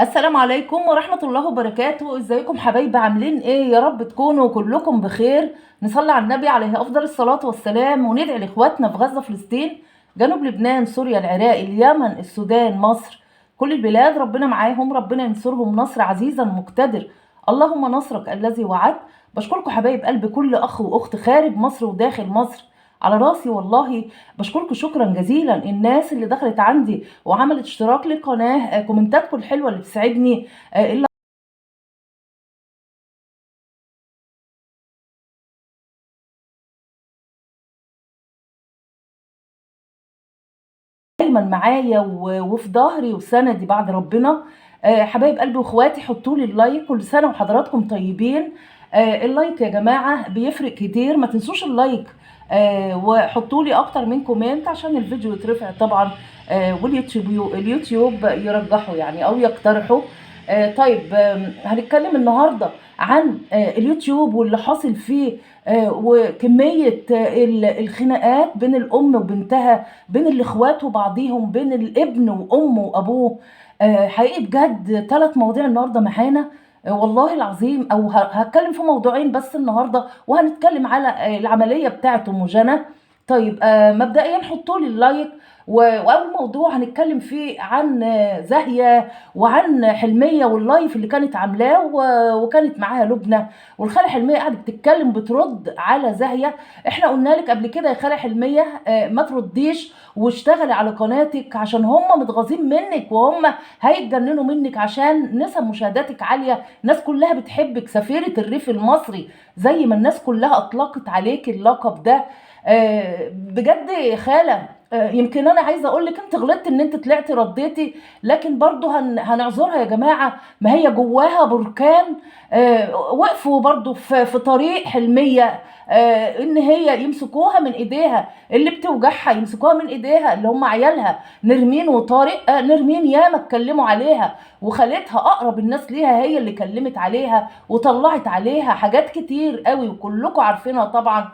السلام عليكم ورحمة الله وبركاته. ازيكم حبايبي؟ عاملين ايه؟ يا رب تكونوا كلكم بخير. نصلي على النبي عليه افضل الصلاة والسلام، وندعي لاخواتنا في غزة، فلسطين، جنوب لبنان، سوريا، العراق، اليمن، السودان، مصر، كل البلاد. ربنا معاهم، ربنا ينصرهم نصر عزيزا مقتدر. اللهم نصرك الذي وعدت. بشكركم حبايب قلب، كل اخ واخت خارج مصر وداخل مصر على راسي والله. بشكركم شكرا جزيلا. الناس اللي دخلت عندي وعملت اشتراك للقناة، كومنتاتكم الحلوة اللي بتسعدني، اللي دايما معايا وفي ظهري وسندي بعد ربنا. حبايب قلبي واخواتي، حطوا لي ال like. كل سنة وحضراتكم طيبين. ال like يا جماعة بيفرق كتير، ما تنسوش ال like، وحطوا لي اكتر من comment عشان الفيديو يترفع طبعا، واليوتيوب يرجحه يعني او يقترحه. طيب، هنتكلم النهارده عن اليوتيوب واللي حاصل فيه، وكمية الخناقات بين الأم وبنتها، بين الإخوات وبعضيهم، بين الابن وأمه وأبوه. حقيقي بجد 3 مواضيع النهارده معانا، والله العظيم، أو هتكلم في موضوعين بس النهارده، وهنتكلم على العملية بتاعة أم جنى. طيب، مبدئيا حطوا لي ال like. وأول موضوع هنتكلم فيه عن زاهية وعن حلمية وال live اللي كانت عاملاه، وكانت معاها لبنى، والخالة حلمية قاعدة بتتكلم بترد على زاهية. احنا قلنا لك قبل كده يا خالة حلمية، ما ترديش واشتغلي على قناتك عشان هم متغاظين منك وهم هيتجننوا منك عشان نسب مشاهداتك عالية، الناس كلها بتحبك، سفيرة الريف المصري زي ما الناس كلها اطلقت عليك اللقب ده. بجد يا خالة، يمكن انا عايزه اقول لك انت غلطت ان انت طلعتي رديتي، لكن برضو هنعذرها يا جماعة، ما هي جواها بركان. وقفوا برضو في طريق حلميه، ان هي يمسكوها من ايديها اللي بتوجعها، يمسكوها من ايديها اللي هم عيالها نرمين وطارق. نرمين ياما اتكلموا عليها، وخالتها اقرب الناس ليها هي اللي كلمت عليها وطلعت عليها حاجات كتير قوي وكلكم عارفينها طبعا.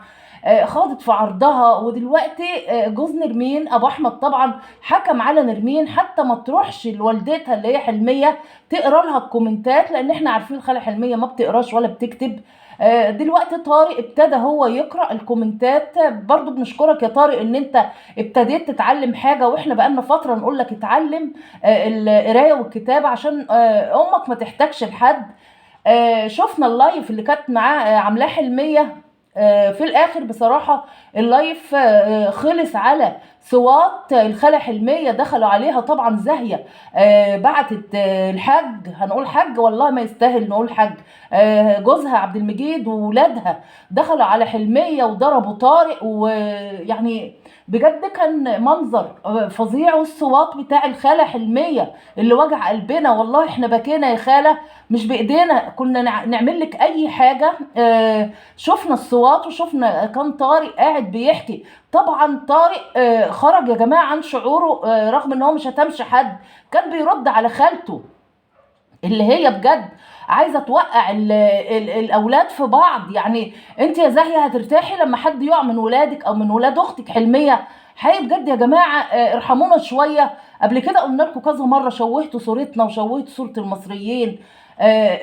خاضت في عرضها. ودلوقتي جوز نرمين ابو احمد طبعا حكم على نرمين حتى ما تروحش لوالدتها اللي هي حلميه تقرا لها الكومنتات، لان احنا عارفين خاله حلميه ما بتقراش ولا بتكتب. دلوقتي طارق ابتدى هو يقرا الكومنتات. برضو بنشكرك يا طارق ان انت ابتديت تتعلم حاجة، واحنا بقالنا فترة نقول لك اتعلم القراية والكتابة عشان امك ما تحتاجش لحد. شفنا ال live اللي كانت معاه، عاملاه حلميه. في الاخر بصراحة ال live خلص على صوات الخالة حلميه. دخلوا عليها طبعا زاهيه، بعتت الحاج، هنقول حاج والله ما يستاهل نقول حاج، جوزها عبد المجيد وولادها دخلوا على حلميه وضربوا طارق، ويعني بجد كان منظر فظيع. والصوات بتاع الخالة حلميه اللي وجع قلبنا والله، احنا بكينا يا خاله، مش بايدينا كنا نعمل لك اي حاجة. شفنا الصوات وشفنا كان طارق قاعد بيحكي. طبعا طارق خرج يا جماعة عن شعوره، رغم ان هو مش هتمشي حد، كان بيرد على خالته اللي هي بجد عايزه توقع الاولاد في بعض. يعني انت يا زاهيه هترتاحي لما حد يقع من ولادك او من ولاد اختك حلميه؟ حقيقي بجد يا جماعة، ارحمونا شوية. قبل كده قلنا لكم كذا مرة، شوهتوا صورتنا وشوهتوا صوره المصريين،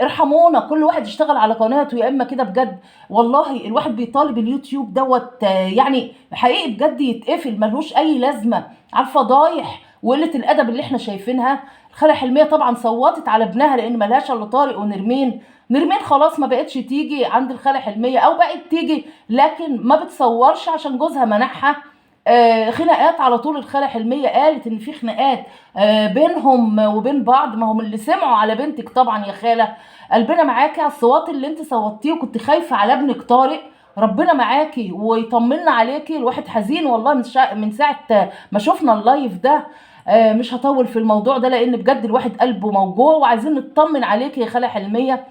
ارحمونا. كل واحد يشتغل على قناته يا اما كده بجد والله الواحد بيطالب اليوتيوب دوت، يعني حقيقي بجد يتقفل، ملهوش اي لازمه على الفضايح وقلة الادب اللي احنا شايفينها. الخالة حلميه طبعا صوتت على ابنها لان ملهاش الا طارق ونرمين. نرمين خلاص ما بقتش تيجي عند الخالة حلميه، او بقت تيجي لكن ما بتصورش عشان جوزها منعها. خناقات على طول. الخالة حلميه قالت ان في خناقات بينهم وبين بعض، ما هم اللي سمعوا على بنتك طبعا يا خاله. قلبنا معاكي على الصوات اللي انت صوتيه، وكنت خايفة على ابنك طارق، ربنا معاكي ويطمنا عليكي. الواحد حزين والله من ساعة ما شفنا اللايف ده. مش هطول في الموضوع ده لان بجد الواحد قلبه موجوع، وعايزين نطمن عليكي يا خاله حلميه.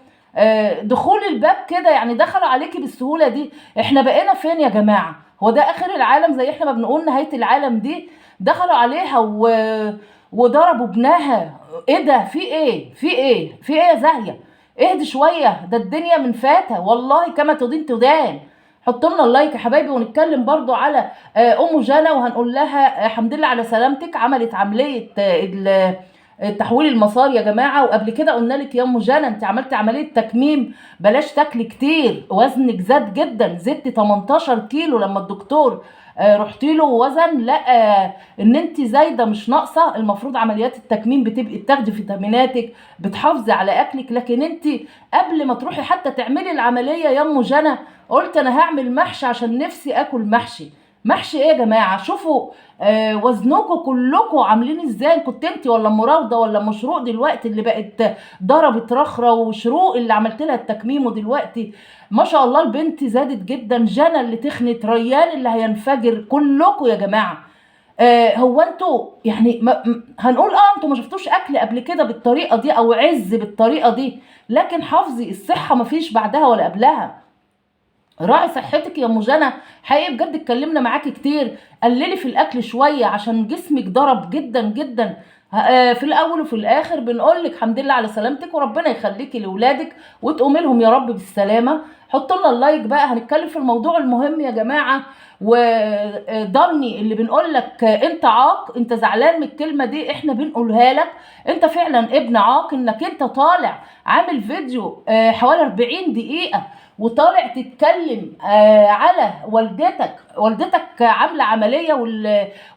دخول الباب كده يعني دخلوا عليكي بالسهولة دي، احنا بقينا فين يا جماعة؟ هو ده اخر العالم؟ زي احنا ما بنقول نهاية العالم دي. دخلوا عليها وضربوا ابنها. ايه ده؟ في ايه؟ في ايه؟ في ايه يا زاهيه؟ اهدي شوية، ده الدنيا من فاتة والله، كما تدين تدان. حطوا لنا اللايك يا حبايبي. ونتكلم برضو على ام جنى، وهنقول لها الحمد لله على سلامتك، عملت عملية تحويل المسار يا جماعة. وقبل كده قلنا لك يا ام جنى انت عملتي عملية تكميم، بلاش تاكلي كتير، وزنك زاد جدا، زدت 18 كيلو لما الدكتور رحتي له وزن لقى ان انت زايدة مش ناقصه. المفروض عمليات التكميم بتبقي بتاخدي فيتاميناتك، بتحافظي على اكلك، لكن انت قبل ما تروحي حتى تعملي العملية يا ام جنى قلت انا هعمل محشي عشان نفسي اكل محشي. محشي ايه يا جماعة؟ شوفوا وزنكم كلكم عاملين ازاي، كنت انت ولا ام راوده ولا ام شروق دلوقتي اللي بقت ضربت رخره، وشروق اللي عملت لها التكميم، ودلوقتي ما شاء الله البنت زادت جدا، جنى اللي تخنت، ريان اللي هينفجر، كلكم يا جماعة. هو انتوا يعني هنقول انتوا ما شفتوش اكل قبل كده بالطريقة دي او عز بالطريقة دي، لكن حافظي الصحة ما فيش بعدها ولا قبلها. راعي صحتك يا ام جنى، حقيقي بجد اتكلمنا معاكي كتير، قللي في الاكل شوية عشان جسمك ضرب جدا جدا. في الاول وفي الاخر بنقول لك الحمد لله على سلامتك، وربنا يخليكي لاولادك وتقومي لهم يا رب بالسلامة. حطوا لنا ال like بقى، هنتكلم في الموضوع المهم يا جماعة. وضني اللي بنقول لك انت عاق، انت زعلان من الكلمة دي، احنا بنقولها لك، انت فعلا ابن عاق، انك انت طالع عامل فيديو حوالي 40 دقيقة وطالع تتكلم على والدتك، والدتك عامله عملية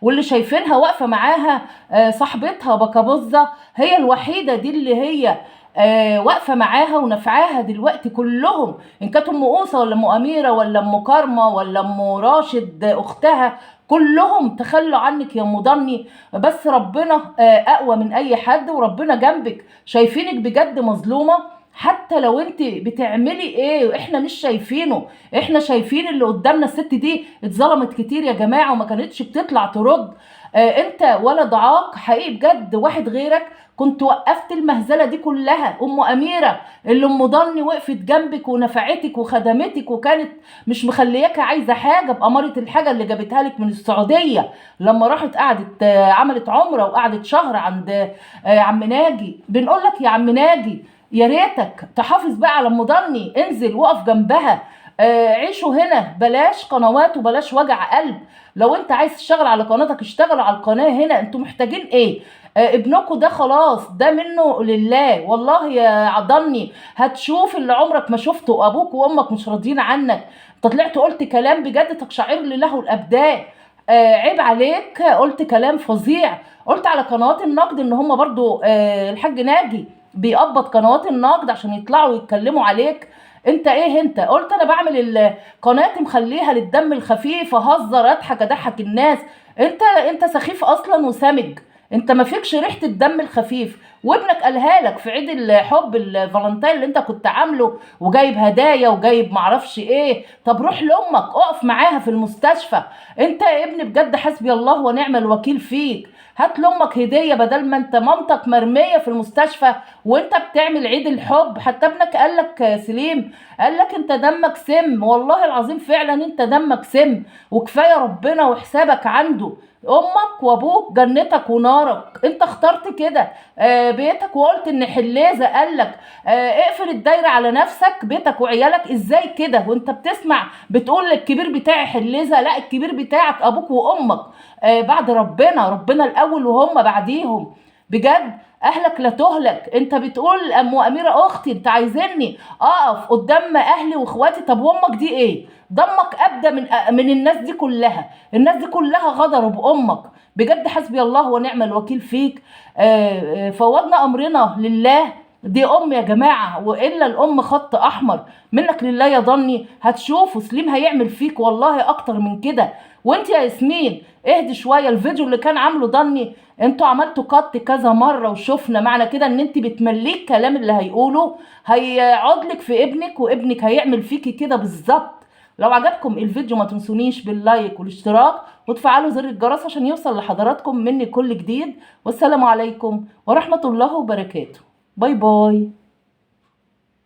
واللي شايفينها واقفة معاها صاحبتها بكابوزه، هي الوحيدة دي اللي هي واقفة معاها ونفعاها دلوقتي كلهم، ان كانت ام اوسه ولا ام اميره ولا ام كارما ولا ام راشد اختها، كلهم تخلوا عنك يا ام ضني. بس ربنا اقوى من اي حد، وربنا جنبك، شايفينك بجد مظلومة حتى لو انت بتعملي ايه احنا مش شايفينه، احنا شايفين اللي قدامنا. الست دي اتظلمت كتير يا جماعة وما كانتش بتطلع ترد. انت ولد عاق حقيقي بجد، واحد غيرك كنت وقفت المهزلة دي كلها. ام اميره اللي ام ضني وقفت جنبك ونفعتك وخدمتك وكانت مش مخلياك عايزه حاجة، بامارة الحاجة اللي جابتها لك من السعودية لما راحت قعدت عملت عمره وقعدت شهر عند عم ناجي. بنقول لك يا عم ناجي يا ريتك تحافظ بقى على ام ضني، انزل وقف جنبها، عيشوا هنا، بلاش قنوات وبلاش وجع قلب. لو انت عايز تشتغل على قناتك اشتغل على القناة هنا، انتوا محتاجين ايه؟ ابنكوا ده خلاص ده منه لله. والله يا عضني هتشوف اللي عمرك ما شفته، ابوك وامك مش راضيين عنك، انت طلعت قلت كلام بجد تقشعر له الابدان. عيب عليك، قلت كلام فظيع، قلت على قنوات النقد ان هم برضو الحاج ناجي بيقبض قنوات النقد عشان يطلعوا يتكلموا عليك. انت ايه انت قلت انا بعمل القناة مخليها للدم الخفيف، اهزر اضحك اضحك الناس. انت سخيف اصلا وسمج، انت ما فيكش ريحه الدم الخفيف. وابنك قالها لك في عيد الحب الفالنتين اللي انت كنت عامله وجايب هدايا وجايب معرفش ايه. طب روح لامك اقف معاها في المستشفى. انت يا ابني بجد حسبي الله ونعم الوكيل فيك، هات لامك هديه بدل ما انت مامتك مرمية في المستشفى وانت بتعمل عيد الحب. حتى ابنك قالك سليم، قالك انت دمك سم، والله العظيم فعلا انت دمك سم، وكفاية ربنا وحسابك عنده. امك وابوك جنتك ونارك، انت اخترت كده بيتك، وقلت ان حليزه قالك اقفل الدايرة على نفسك بيتك وعيالك. ازاي كده وانت بتسمع بتقول للكبير بتاعي حليزه؟ لا، الكبير بتاعك ابوك وامك بعد ربنا، ربنا الاول وهم بعديهم. بجد اهلك لا تهلك. انت بتقول ام اميره اختي انت عايزني اقف قدام اهلي واخواتي، طب وامك دي ايه؟ ضمك ابدا من الناس دي كلها، الناس دي كلها غدروا بامك. بجد حسبي الله ونعم الوكيل فيك. فوضنا امرنا لله، دي ام يا جماعة، والا الام خط احمر. منك لله يا ضني، هتشوفوا سليم هيعمل فيك والله اكتر من كده. وانت يا ياسمين اهدي شوية، الفيديو اللي كان عامله ضني انتوا عملتوا cut كذا مرة وشفنا، معنى كده ان انت بتمليه الكلام اللي هيقوله، هيقعد لك في ابنك وابنك هيعمل فيكي كده بالظبط. لو عجبكم الفيديو ما تنسونيش بال like والاشتراك وتفعلوا زر الجرس عشان يوصل لحضراتكم مني كل جديد. والسلام عليكم ورحمة الله وبركاته. bye bye.